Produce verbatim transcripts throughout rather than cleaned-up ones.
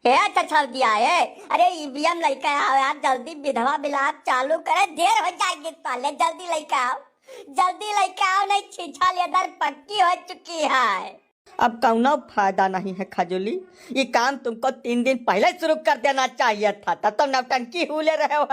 ए छछौदिया, ए, अरे ईवीएम लइके आओ यार, जल्दी विधवा विलाप चालू करे, देर हो जाएगी, पहले जल्दी लइके आओ, जल्दी लइके आओ, नहीं छीछा लेदर पक्की हो चुकी है। अब कौनो फायदा नहीं है खजुली, ये काम तुमको तीन दिन पहले शुरू कर देना चाहिए था, तब तो नौटंकी हुले रहे हो।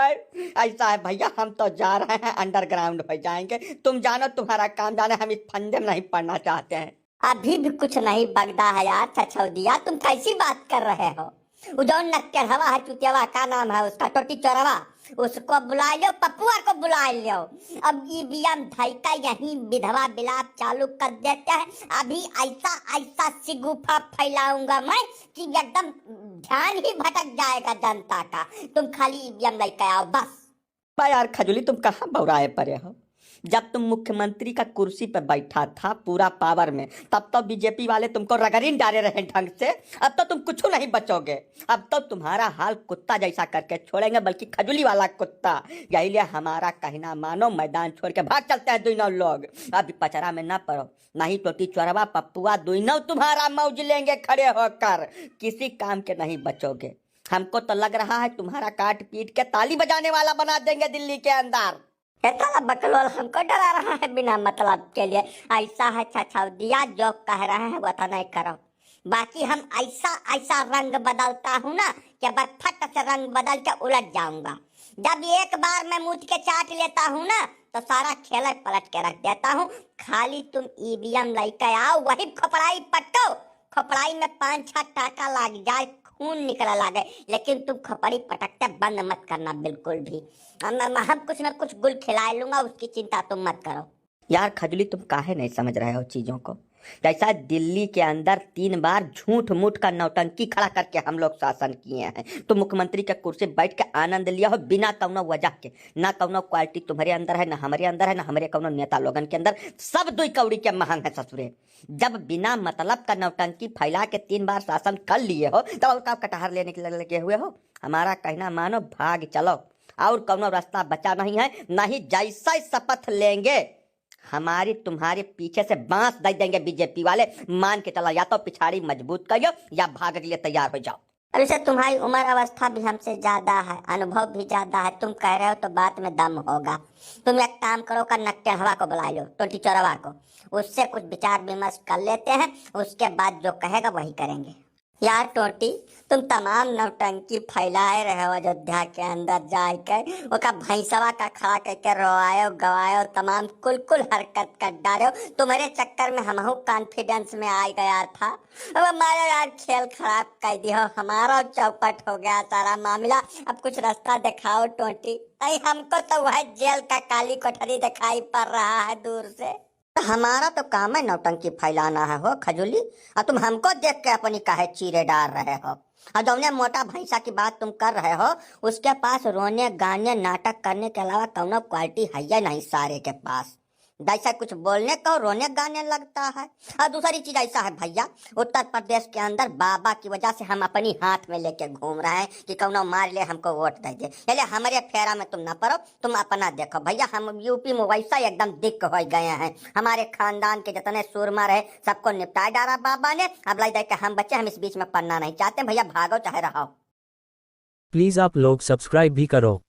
ऐसा है भैया, हम तो जा रहे हैं, अंडरग्राउंड हो जाएंगे। तुम जानो तुम्हारा काम जाने, हम इस फंदे में नहीं पड़ना चाहते हैं। अभी भी कुछ नहीं बगदा है यार छछौदिया, तुम कैसी बात कर रहे हो? वो जो नक्केढ़वा है, चुतियावा, का नाम है उसका, टोटी चोरवा, उसको बुला लो, पप्पुआ को बुला लो। अब ईवीएम धइका यहीं विधवा विलाप चालू कर देते हैं। अभी ऐसा, ऐसा सिगुफा फैलाऊंगा मैं कि एकदम ध्यान ही भटक जाएगा जनता का। तुम खाली ईवीएम लेके आओ बस। बा यार खजुली, तुम कहाँ बौराए पड़े हो? जब तुम मुख्यमंत्री का कुर्सी पर बैठा था पूरा पावर में, तब तो बीजेपी वाले तुमको रगड़िन डारे रहे ढंग से। अब तो तुम कुछ नहीं बचोगे। अब तो तुम्हारा हाल कुत्ता जैसा करके छोड़ेंगे, बल्कि खजुली वाला कुत्ता। यही लिए हमारा कहना मानो, मैदान छोड़ के भाग चलते हैं दोनों लोग। अब पचरा में ना पड़ो, नहीं टोटी चोरवा पप्पुआ दोनों तुम्हारा मौज लेंगे खड़े होकर, किसी काम के नहीं बचोगे। हमको तो लग रहा है तुम्हारा काट पीट के ताली बजाने वाला बना देंगे दिल्ली के अंदर। इतना बकलोल हमको डरा रहा है बिना मतलब के लिए। ऐसा है छछौदिया, जो कह रहे हैं वो तो नहीं करो, बाकी हम ऐसा ऐसा रंग बदलता हूँ ना कि बस फट से रंग बदल के उलट जाऊंगा। जब एक बार मैं मूत के चाट लेता हूँ ना तो सारा खेल पलट के रख देता हूँ। खाली तुम ईवीएम लेके आओ, वही खोपड़ाई पटको, खोपड़ाई में पाँच छह टाका लाग जाए, खून निकले लागे, लेकिन तुम खोपड़ी पटकते बंद मत करना बिल्कुल भी। हम, हम, हम कुछ न कुछ गुल खिला लूंगा, उसकी चिंता तुम मत करो। यार खजुली, तुम काहे नहीं समझ रहे हो चीजों को? जैसा दिल्ली के अंदर तीन बार झूठ मूठ का नौटंकी खड़ा करके हम लोग शासन किए हैं, तो मुख्यमंत्री के कुर्सी बैठ के आनंद लिया हो बिना कौनो वजह के। ना कौनो क्वालिटी तुम्हारे अंदर है, ना हमारे अंदर है, ना हमारे कौनो नेता लोगन के अंदर। सब दुई कौड़ी के महंग है ससुरे। जब बिना मतलब का नौटंकी फैला के तीन बार शासन कर लिए हो, तब और का कटहर लेने के लगे हुए हो? हमारा कहना मानो, भाग चलो, और कौनो रास्ता बचा नहीं है। नहीं, जैसा ही शपथ लेंगे, हमारी तुम्हारे पीछे से बांस दे देंगे बीजेपी वाले। मान के चला, या तो पिछाड़ी मजबूत करियो या भाग के लिए तैयार हो जाओ। अरे सर, तुम्हारी उम्र अवस्था भी हमसे ज्यादा है, अनुभव भी ज्यादा है, तुम कह रहे हो तो बात में दम होगा। तुम एक काम करो, का नकटेढ़वा को बुला लो, टोटी चोरवा को, उससे कुछ विचार विमर्श कर लेते हैं, उसके बाद जो कहेगा वही करेंगे। यार टोटी, तुम तमाम नौटंकी फैलाए रहे हो अयोध्या के अंदर जाए के, ओका भैंसवा का खड़ा करके रोवायो गवायो, तमाम कुल कुल हरकत कर डारे हो। तुम्हारे चक्कर में हमहू कॉन्फिडेंस में आ गया था। अब हमारा यार खेल खराब कर दियो, हमारा चौपट हो गया सारा मामला। अब कुछ रास्ता दिखाओ टोटी। नहीं, हमको तो वह जेल का काली कोठरी दिखाई पड़ रहा है दूर से। तो हमारा तो काम है नौटंकी फैलाना है हो खजुली, और तुम हमको देख के अपनी काहे चीरे डार रहे हो? और जौने मोटा भैंसा की बात तुम कर रहे हो, उसके पास रोने गाने नाटक करने के अलावा कौनो क्वालिटी है या नहीं सारे के पास। जैसा कुछ बोलने को रोने गाने लगता है। और दूसरी चीज ऐसा है भैया, उत्तर प्रदेश के अंदर बाबा की वजह से हम अपनी हाथ में लेके घूम रहे हैं कि कौनो मार ले हमको वोट दे दे। ये ले, हमारे फेरा में तुम ना पड़ो, तुम अपना देखो भैया, हम यूपी में वैसा एकदम दिक्क हो गए हैं। हमारे खानदान के जितने सूरमा रहे, सबको निपटा डाला बाबा ने। अब लाई दे के हम बचे, हम इस बीच में पड़ना नहीं चाहते भैया, भागो चाहे रहो। प्लीज आप लोग सब्सक्राइब भी करो।